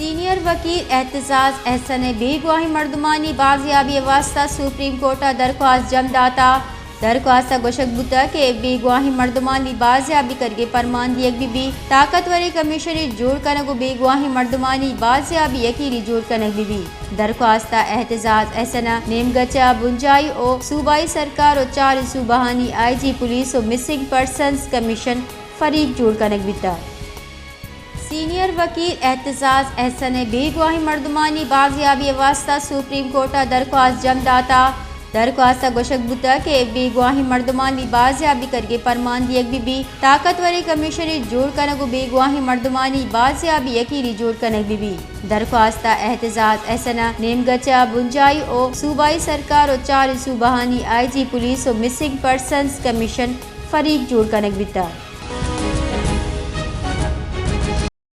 سینئر وکیل اعتزاز احسن ء بیگواہیں مردمانی بازیابی ء واستہ سپریم کورٹ ء درخواست جم داتہ۔ درخواست ء گوشگ بوتگ کہ بیگواہیں مردمانی بازیابی کنگ ء پرمان دیگ بہ بیت، طاقتوریں کمیشنے جوڑ کنگ ء بیگواہیں مردمانی بازیابی یقینی جوڑ کنگ بہ بیت۔ درخواست ء اعتزاز احسن ء نیمگچ ء بنجاہی ء صوبائی سرکار ء چار صوبہانی آئی جی پولیس ء مسنگ پرسنز کمیشن فریق جوڑ کنگ بیتگ۔ سینئر وکیل اعتزاز احسن ء بیگواہیں مردمانی بازیابی ء واستہ سپریم کورٹ ء درخواست جم داتہ۔ درخواست ء گوشگ بوتگ کہ بیگواہیں مردمانی بازیابی کنگ ء پرمان دیگ بہ بیت، طاقتوریں کمیشنے جوڑ کنگ ء بیگواہیں مردمانی بازیابی یقینی جوڑ کنگ بہ بیت۔ درخواست ء اعتزاز احسن ء نیمگچ ء بنجاہی ء صوبائی سرکار ء چار صوبہانی آئی جی پولیس ء مسنگ پرسنز کمیشن فریق جوڑ کنگ بیتگ۔